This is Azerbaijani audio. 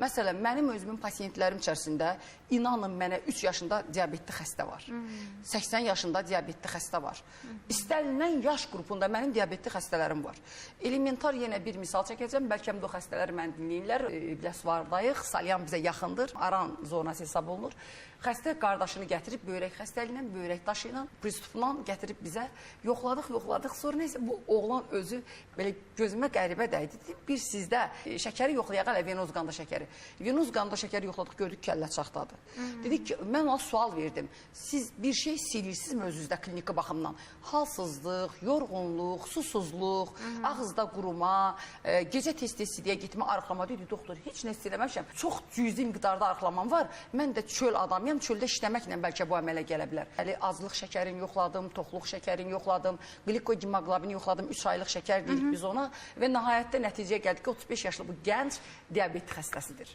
Məsələn, mənim özümün pasientlərim içərisində inanın mənə 3 yaşında diabetli xəstə var. 80 yaşında diabetli xəstə var. İstənilən yaş qrupunda mənim diabetli xəstələrim var. Elementar yenə bir misal çəkəcəm. Bəlkə də o xəstələr məni dinləyirlər. Biləsuvar-dayıq, Salyan bizə yaxındır. Aran zonası hesab olunur. Xəstə qardaşını gətirib böyrək xəstəliyi ilə, böyrək daşı ilə, pristupla gətirib bizə yoxladıq, yoxladıq. Sonra nəysə bu oğlan özü belə gözümə qəribə dəydi. Dedim, bir sizdə şəkəri yoxlayaq hələ venoz qanda şəkəri. Venoz qanda şəkəri yoxladıq, gördük kəllə çaxtadır. Dedik ki, mən ona sual verdim. Siz bir şey hiss eləyirsinizmi özünüzdə kliniki baxımdan? Halsızlıq, yorğunluq, susuzluq, ağızda quruma, gecə tez-tez sidiyə getmə, arıqlama. Dedi, doktor, heç nə hiss eləməmişəm. Çox cüzi miqdarda arıqlamam var. Mən də çöl adamıyam. Çöldə işləməklə bəlkə bu əmələ gələ bilər. Hələ azlıq şəkərini yoxladım, toxluq şəkərini yoxladım, qlikohemoqlobini yoxladım, 3 aylıq şəkər deyirik biz ona və nəhayətdə nəticəyə gəldik ki, 35 yaşlı bu gənc diabet xəstəsidir.